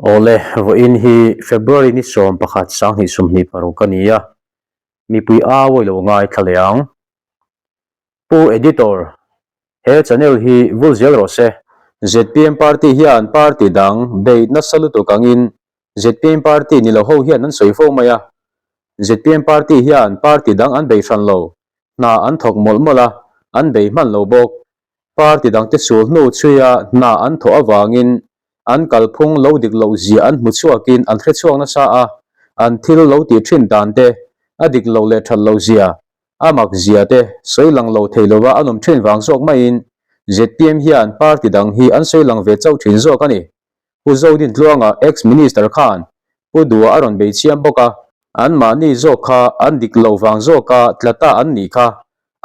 Awle, vawiin hi February ni 11 2026 a ni a, mipui au a ilo ngaithla leh ang. Pu Editor, he channel hi vul zel rawh se. Zpm party hian party dang beih nasa lutuk angin zpm party ni lo ho hian an sawi fo mai a. Zpm party hian party dang an bei hran lo, hna an thawk mawlh mawlh a, an bei hman lo bawk. Party dangte sul hnu chhuia hna an thawh avangin an kalphung lo dik loh zia an hmu chhuakin an hre chhuak nasa a, an thil lo tih thin dan te a dik loh leh that loh zia, a mak zia te sawi lang lo thei lova an awm thin vang zawk maiin zpm hian party dang hi an sawi lang ve chauh thin zawk a ni. Pu Zodintluanga ex-minister khan Pu Dua a rawn bei chiam bawk a, anmahni zawk kha an dik loh vang zawka tla ta an nih kha,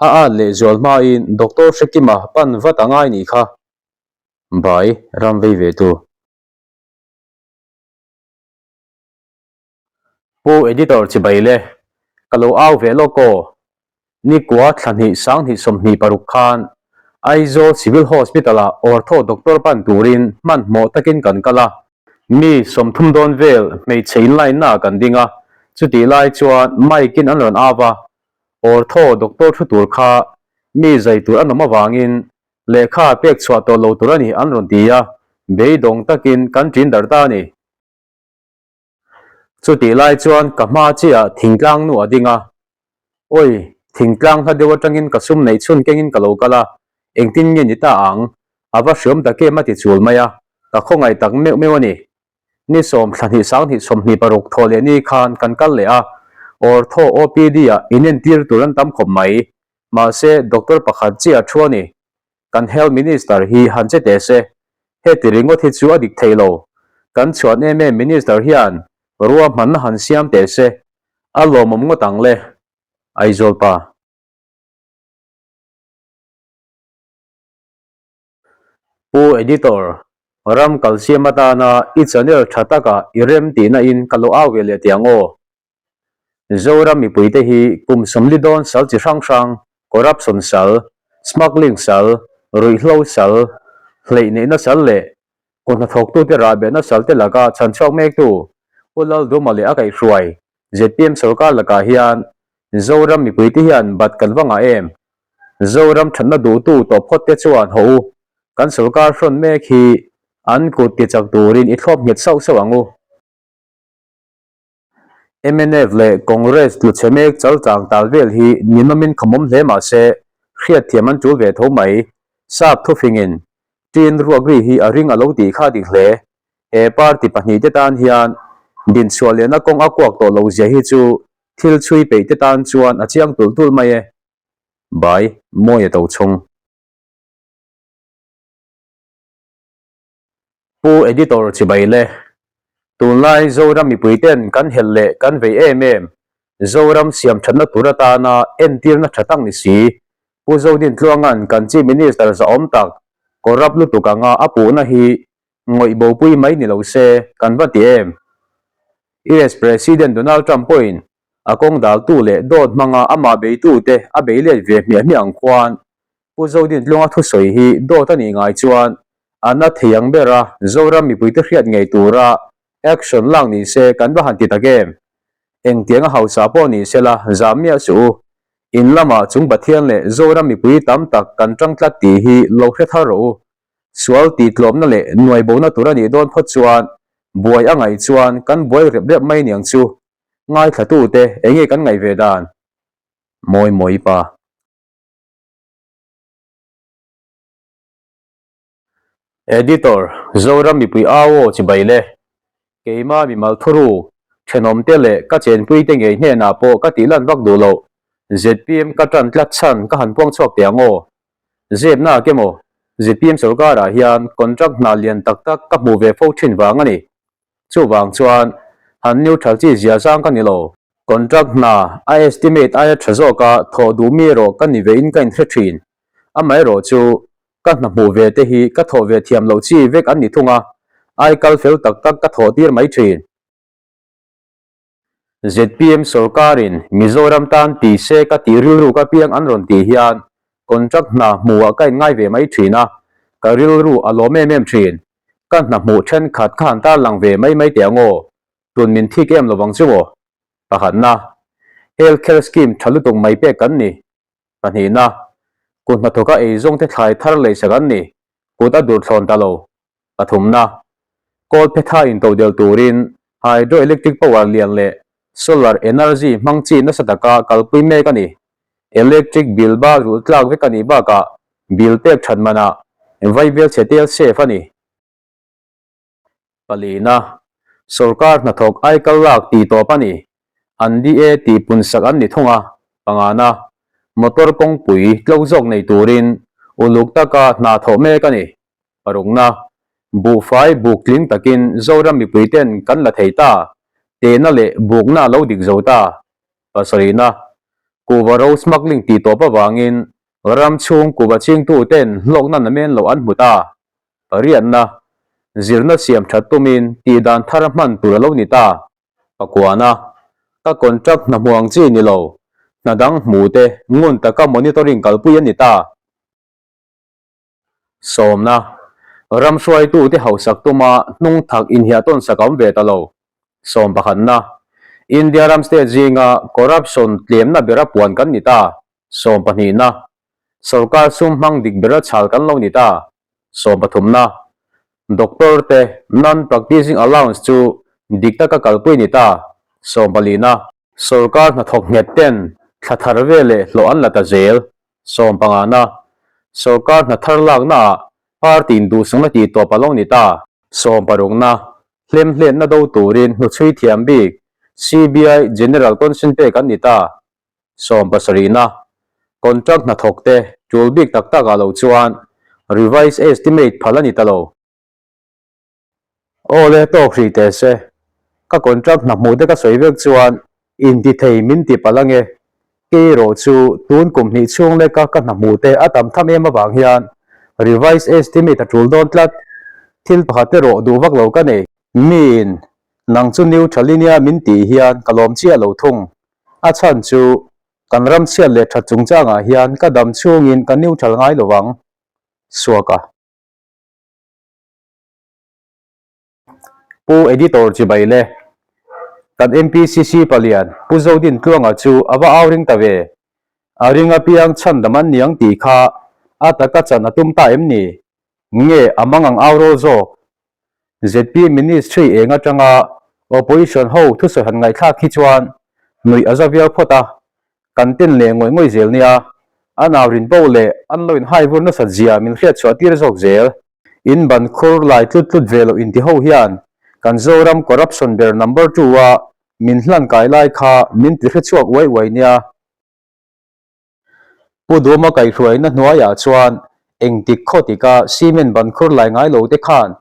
a at leh zual hmain Doctor Hrekima pan vat a ngai nih kha. Bai, ram vei ve tu. Pu Editor chibai le, ka lo au ve lawk aw. Nikua thla hnih 2026 khan Aizawl Civil Hospital-ah Ortho Doctor pan turin hmanhmawh takin kan kal a. Mi 30 dawn vel hmeichhe inline-naah kan ding a, chutih lai chuan mic-in an rawn au a, Ortho Doctor thu tur kha mi zai tur an awm avangin lehkha pek chhuah tawh lo tur a ni an rawn ti a, beidawng takin kan ṭin darh ta a ni. Chutih lai chuan ka hma chiah thingtlang nu a ding a, Awi, thingtlang hla deuh atangin ka sum neih chhun kengin ka lo kal a, engtin nge ni ta ang? A va hriawm tak em a ti chul mai a, ka khawngaih tak meuh meuh a ni. Ni 10 thla hnih 2026 thawh leh ni khan kan kal leh a, Ortho OPD ah inentir tur an tam khawp mai. Mahse, doctor pakhat chiah a thu a ni. Kan Health Minister hi han che teh se, heti ringawt hi chu a dik thei lo. Kan chhuan em em Minister hian ruahmanna han siam teh se, a lawmawm ngawt ang le. Aizawl pa. Pu Editor, ram kalsiam atana i channel tha taka i rem tihna in ka lo au ve leh teh ang aw. Zoram mipuite hi kum 40 dawn sal chi hrang hrang, corruption sal, smuggling sal, ruihhlo sal, hleih neihna sal leh kut hnathawktute rahbehna sal te laka chhanchhuak mektu Pu Lalduma leh a kaihhruai zpm sorkar lakah hian Zoram mipuite hian bat kan va ngah em? Zoram thatna duhtu tawh phawt te chuan haw u, kan sorkar hrawn mek hi an kut tichak turin i thlawp nghet sauh sauh ang u. Mnf leh Congress tluchhe mek chalchang tal vel hi ninawmin khamawm hle mah se, hriatthiam an tul ve tho mai. Sap thufingin Ṭin ruak ri hi a ring a lo tih kha dik hle. He party pahnih te tan hian dinchhuah lehna kawng a kuak tawh lo zia hi chu thil chhui peih te tan chuan a chiang tulh tulh mai e. Bai, Mawia Tochhung. Pu Editor chibai le. Tunlai Zoram mipui ten kan helh leh kan vei em em, Zoram siam thatna tur atana entirna tha tak ni si, Pu Zodintluanga'n kan Chief Minister zahawm tak corrupt lutuk anga a puhna hi ngawih bopui mai ni lo se kan va ti em? US President Donald Trump pawhin a kawng daltu leh dawt hmanga amah beitute a bei let ve hmiah hmiah ang khuan Pu Zodintluanga thusawi hi dawt a nih ngai chuan a na thei ang ber a, Zoram mipuite hriat ngei tura action lak ni se kan va han ti tak em? Engtiang a hausa pawh ni se la, zam miah suh u. In lamah chung Pathian leh Zoram mipui tam tak kan tang tlat tih hi lo hre thar rawh u. Sual tih tlawmna leh nuai bona tur a nih dawn phawt chuan buai a ngaih chuan kan buai rep rep mai niang chu. Ngaithlatute enge kan ngaih ve dan? Mawi mawi pa. Editor, Zoram mipui au aw chibai le. Keima mimal thuru, thenawmte leh ka chenpuite ngei hnenah pawh ka tih lan vak duh loh. Zpm ka tan tlat chhan ka han puang chhuak teh ang aw. Zepna ke maw? Zpm sorkarah hian contract hna lian tak tak ka hmuh ve fo thin vang a ni. Chuvang chuan han neutral chi zia zang ka ni lo. Contract hna a estimate aia tha zawka thawh duh mi erawh ka ni vein ka inhre thin. Amaherawh chu ka hna hmuh ve te hi ka thawh ve thiam loh chi vek an ni thung a, ai kal fel tak tak ka thawh tir mai thin. Zpm sorkarin Mizoram tan ti se ka tih rilru ka piang an rawn tih hian contract hna hmuhah ka inngai ve mai thin a, ka rilru a lawm em em thin. Ka hna hmuh thenkhat kha han tarlang ve mai mai teh ang aw, tun min thik em lovang chu aw. Pakhatna, Health Care Scheme tha lutuk mai pek kan ni. Pahnihna, Kut hnathawka eizawngte thlai thar leisak an ni, kut a dur thlawn ta lo. Pathumna, Kawl phetha intodelh turin hydroelectric power lian leh solar energy hmang chi nasa taka kalpui mek a ni. Electric bill ba rulh tlak vek a nih bakah bill pek that manah vaivel chhe tel safe a ni. Palina, Sorkar hnathawk aikal lak tih tawp a ni. An DA tih pun sak an ni thung a. Pangana, Motor kawngpui tlo zawk nei turin uluk taka hna thawh mek a ni. Parukna, Buhfai buk tling takin Zoram mipuiten kan la thei ta, tehna leh bukna a lo dik zo ta. Pasarihna, Kuhva ro smuggling tih tawp avangin ram chhung kuhva chingtuten hlawkna namen loh an hmu ta. Pariatna, Zirna siam that tumin tih dan thar hman tur a lo ni ta. Pakuana, Ka contract hna hmu ang chi ni lo, hna dang hmu te ngun taka monitoring kalpui a ni ta. Sawmna, Ram hruaitute hausak tuma hnung thak inhiahtawn sak a awm ve ta lo. Sawm pakhatna, India ram state zinga corruption tlemna bera puan kan ni ta. Sawm pahnihna, Sorkar sum hmang dik bera chhal kan lo ni ta. Sawm pathumna, Doctor te non-practicing allowance chu dik taka kalpui ni ta. Sawm palina, Sorkar hnathawk nghet ten thla thar veleh hlawh an la ta zel. Sawm pangana, Sorkar hna thar laknaah party in duhsakna tih tawp a lo ni ta. Sawm parukna, Hlemhletna do turin hnuchhui thiam bik CBI General Consent pek an ni ta. Sawm pasarihna, Contract hnathawkte tul bik tak takah lo chuan Revised Estimate phal a ni ta lo. Aw le, tawk hrih teh se. Ka contract hna hmuh te ka sawi vek chuan inti thei min ti palh ange. Kei erawh chu tun kum hnih chhung leka ka hna hmuh te a tam tham em avang hian revised estimate a tul dawn tlat. Thil pakhat erawh duh vak lo ka nei. Miin, nang chu neutral i nia min tih hian ka lawm chiah lo thung. A chhan chu kan ram chhiat leh that chungchangah hian ka dam chhungin ka neutral ngai lo vang. Suaka. Pu Editor chibai le. Kan MPCC palian Pu Zodin Tluanga chu a va au ring ta ve. A ring apiang chhandam an niang tih kha a taka chan a tum ta em ni? Nge a mang ang au rawl zawk? ZPM Ministry eng atanga Opposition ho thusawi han ngaihthlak hi chuan nuih a za viau phawt a, kan ten leh ngawih ngawih zel nia, an au rin poh leh an lo inhai vur nasat zia min hriatchhuah tir zawk zel. In ban khur lai tlut tlut ve loh inti ho hian kan Zoram corruption ber number two a min hlan kai lai kha min ti hrechhuak uai uai nia. Pu Duma kaihhruaina hnuaiah chuan engtik khaw tika cement ban khur lai ngai lo te khan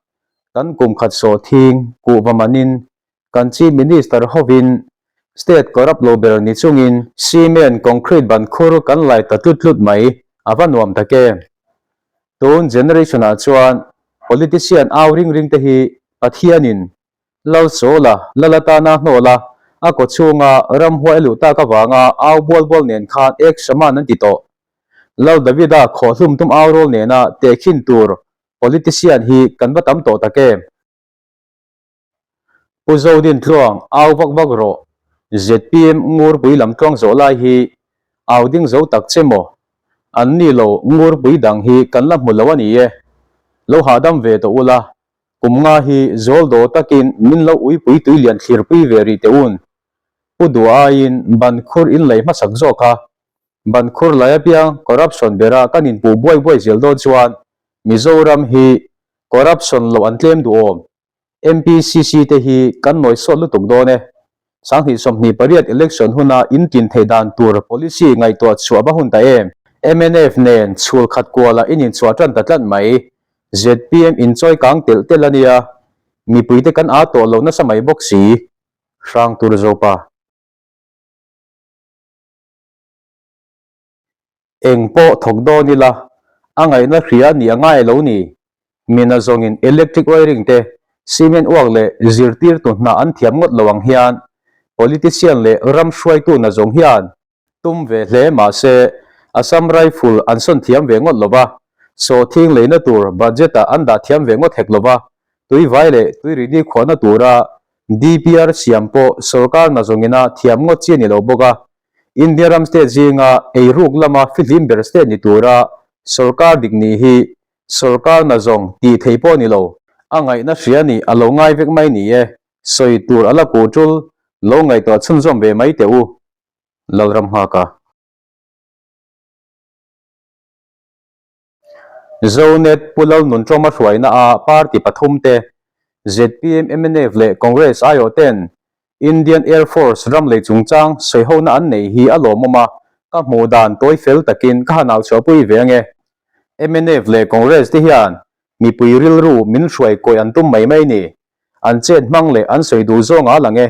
kan kum khat sawh thing kuhva manin kan Chief Minister hovin state corrupt lo ber ni chungin cement concrete ban khur kan lai ta tlut tlut mai a va nuam tak em. Tun generation ah chuan politician au ring ring te hi Pathianin Lalsawla, Lalatana hnawla a kaw chhunga ramhuai a luh tak avanga au bual bual nen khan ek shaman an ti tawh. Lal Davida khawhhlum tum au rawl nena tehkhin tur politician hi kan va tam tawh tak em? Pu Zodin tluang au vak vak rawh, zpm Ngurpui lam tluang zawh lai hi au ding zo tak che maw? An ni lo Ngurpui dang hi kan la hmu lo a ni e. Lo hahdam ve tawh ula, kum nga hi zawl daw takin min lo uipui tui lian thlirpui ve rih teh un. Pu Duh aiin ban khur in lei hmasak zawk a, ban khur lai apiang corruption bera kan inpuh buai buai zel dawn chuan Mizoram hi corruption loh an tlem duh awm. MPCC te hi kan nawi sawt lutuk dawn e. 2028 election huna in tlin theih dan tur policy ngaihtuah chhuah va hun ta em? Mnf nen chhul khat kualah in inchhuah tan ta tlat mai. Zpm in chawi kang telh telh a nia. Mipuite kan aa tawh lo nasa mai bawk si. Hrang tur Zopa. Eng pawh thawk dawn ila, a ngaihna hria nih a ngai lo ni. Mina zawngin electric wiring te, cement uak leh zirtirtu hna an thiam ngawt lo ang hian politician leh ram hruaitu hna zawng hian tum ve hle mahse Assam Rifle an sawn thiam ve ngawt lo va, sawhthing leina tur budget ah an dah thiam ve ngawt hek lo va. Tuivai leh tuirili khuahna tura DPR siam pawh sorkar hna zawngina thiam ngawt chi a ni lo bawk a. India ram state zinga eiruk lama fihlim ber state ni tura sorkar dik nih hi sorkar hna zawng tih theih pawh a ni lo. A ngaihna hria nih a lo ngai vek mai ni e, sawi tur a la kuh tul lo ngaihtuah chhunzawm ve mai teh u. Lalram nghaka. Zonet Pu Lalnuntawma hruaina a party pathum te, zpm, mnf leh Congress aiawh ten Indian Air Force ram lei chungchang sawihona an nei hi a lawmawm a, ka hmuh dan tawi fel takin ka han auchhuahpui ve ange. Mnf leh Congress te hian mipui rilru min hruai kawih an tum mai mai ni. An chet hmang leh an sawi duh zawng a lang e.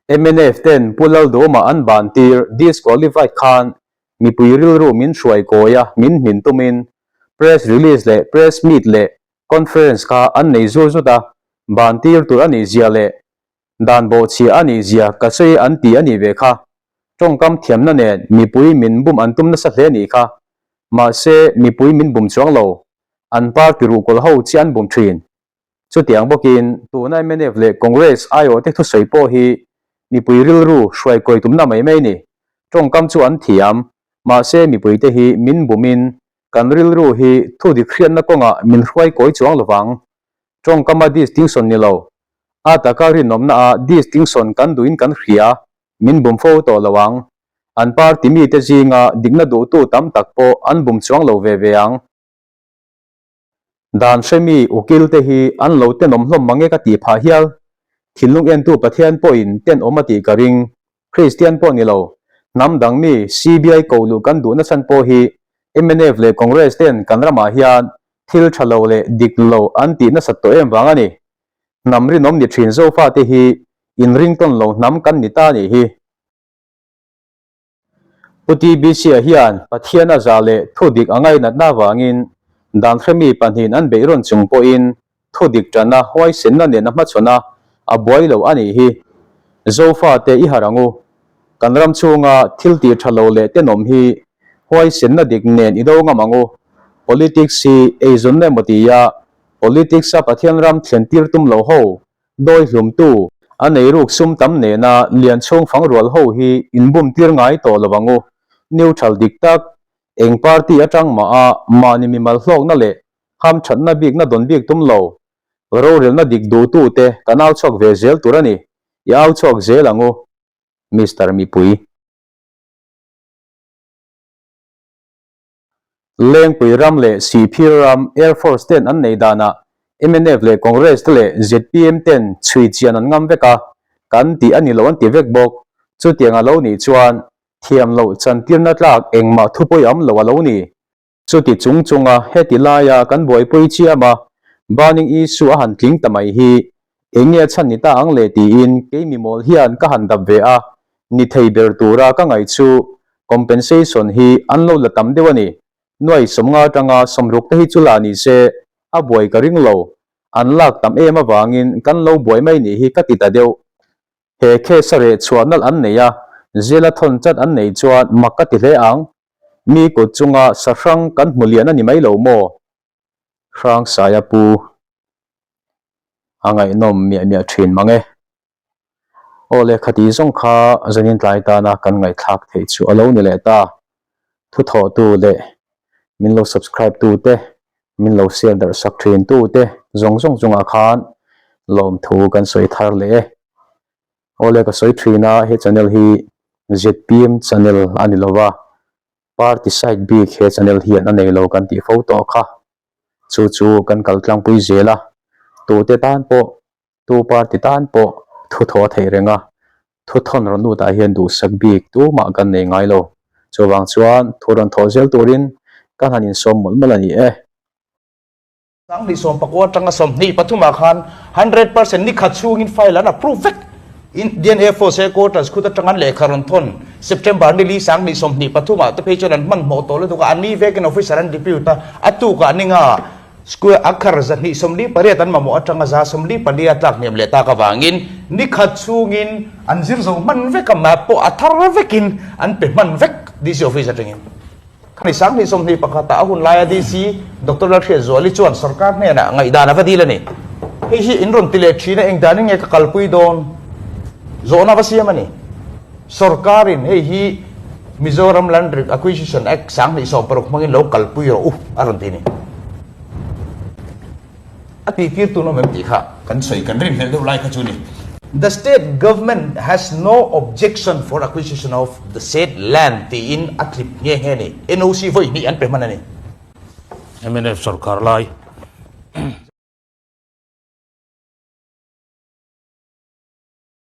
Mnf ten Pu Lalduhawma an ban tir disqualified khan mipui rilru min hruai kawi a min hmin tumin press release leh press meet leh conference kha an nei zur zut a, ban tir tur a nih zia leh dan bawhchhia a nih zia ka sawi an ti a nih ve kha. Tawngkam thiamna nen mipui min bum an tum nasa hle nih kha. Mahse mipui min bum chuang lo. An party ruhkawl ho chiah an bum thin. Chutiang bawkin tuna mnf leh Congress aiawhte thusawi pawh hi mipui rilru hruai kawi tumna mai mai ni. Tawngkam chu an thiam, mahse mipuite hi min bumin kan rilru hi thu dik hriatna kawngah min hruai kawi chuang lovang. Tawngkama distinction ni lo, a taka rinawmna ah distinction kan duhin kan hria, min bum fo tawh lo ang. An party mite zinga dikna duhtu tam tak pawh an bum chuang lo ve ve ang. Dan hremi ukil te hi an lo tenawm hlawm mange ka tih phah hial. Thinlung entu Pathian pawhin tenawm a tih ka ring. Kristian pawh ni lo, hnam dang mi CBI ko luh kan duhna chhan pawh hi mnf leh Congress ten kan ramah hian thil tha lo leh dik lo an tih nasat tawh em vang a ni. Hnam rinawm ni thin Zofate hi inringtawn lo hnam kan ni ta nih hi. Pu TBC-a hian Pathian a zah leh thudik a ngainatna avangin dan hremi pahnihin an beih rawn chung pawhin thudik ṭana huaisenna nen a hmachhawn a, a buai lo a nih hi. Zofate i harh ang u. Kan ram chhunga thil tih ṭha lo leh tenawm hi huaisenna dik nen i do ngam ang u. Politics hi eizawnna emaw tia politics-a Pathian ram thlen tir tum lo ho Dawi hlumtu, a nei ruk sum tam nena lian chhung fang rual ho hi inbum tir ngai tawh lo ang u. Neutral dik tak, eng party atang mah a mahni mimal hlawkna leh hamthatna bikna dawn bik tum lo. Rorelna dik duhtu te kan au chhuak ve zel tur a ni. I au chhuak zel ang u. Mister Mipui. Lengpui ram leh Sihphir ram Air Force ten an nei danah mnf leh Congress te leh zpm ten chhui chian an ngam vek a, kan tih a ni lo an ti vek bawk. Chutiang a lo nih chuan thiam loh chantirna tlak engmah thupawi am lo a lo ni. Chuti chung chunga heti laia kan buaipui chiam a, burning issue a han tling ta mai hi eng nge a chhan ni ta ang le tiin kei mimawl hian ka han dap ve a, ni thei ber tura ka ngaih chu compensation hi an lo la tam deuh a ni. Nuai 50 atanga 60 te hi chu la ni se a buai ka ring lo. An lak tam em avangin kan lo buai mai nih hi ka ti ta deuh. He case a reh chhuah nalh an nei a, zela thawn chat an nei chuan mak ka ti hle ang. Mi kut chunga sahrang kan hmu lian a ni mai lo maw? Hrangsaia pu a ngaihnawm miah miah thin mang e. Aw le khati zawng kha zanin tlai tana kan ngaihthlak theih chu a lo ni leh ta. Thuthawhtu leh min lo subscribe tu te, min lo share darh sak thin tu te zawng zawng chungah khan lawmthu kan sawi thar leh e. Aw le ka sawi thin a, he channel hi zpm channel a ni lova, party side bik he channel hian a nei lo kan tih fo tawh kha. Chu chu kan kal tlangpui zel a, tute tan pawh Tu party tan pawh thu thaw a theih reng a, thu thawn rawn lutah hian duhsak bik tumah kan nei ngai lo. Chuvang chuan thu rawn thawh zel turin kan han insawm mawlh mawlh a ni e. Sanghnih sawmpakua atanga 23 ah khan 100% ni khat chhungin file an approve vek. Indian Air Force headquarters khut atanga an lehkha rawn thawn September ni li sanghnih 23 ah te phei chuan an hmanhmawh tawh lutuk a, an ni vekin officer an depute a, a tukah ni nga Square akhar 248 an mamawh atanga 144 a tlak hniam leh tak avangin ni khat chhungin an zir zo hman vek a, map pawh a thar vekin an pe hman vek DC office atangin. Khani 2021 ah a hun laia DC Doctor Lalhriatzuali chuan sorkar hnenah ngaihdan a va dil a ni. Hei hi in rawn ti leh thin a, engdanin nge ka kalpui dawn? Zawhna va siam a ni. Sorkarin hei hi Mizoram Land Acquisition Act 2016 hmangin lo kalpui rawh u a rawn ti a ni. A tihtir tun awm em tih kha kan sawi kan rinhlelh deuh lai kha chu a ni. The state government has no objection for acquisition of the said land tiin a tlip nghe nghe a ni. NOC vawi hnih an pe hman a ni. Mnf sorkar lai.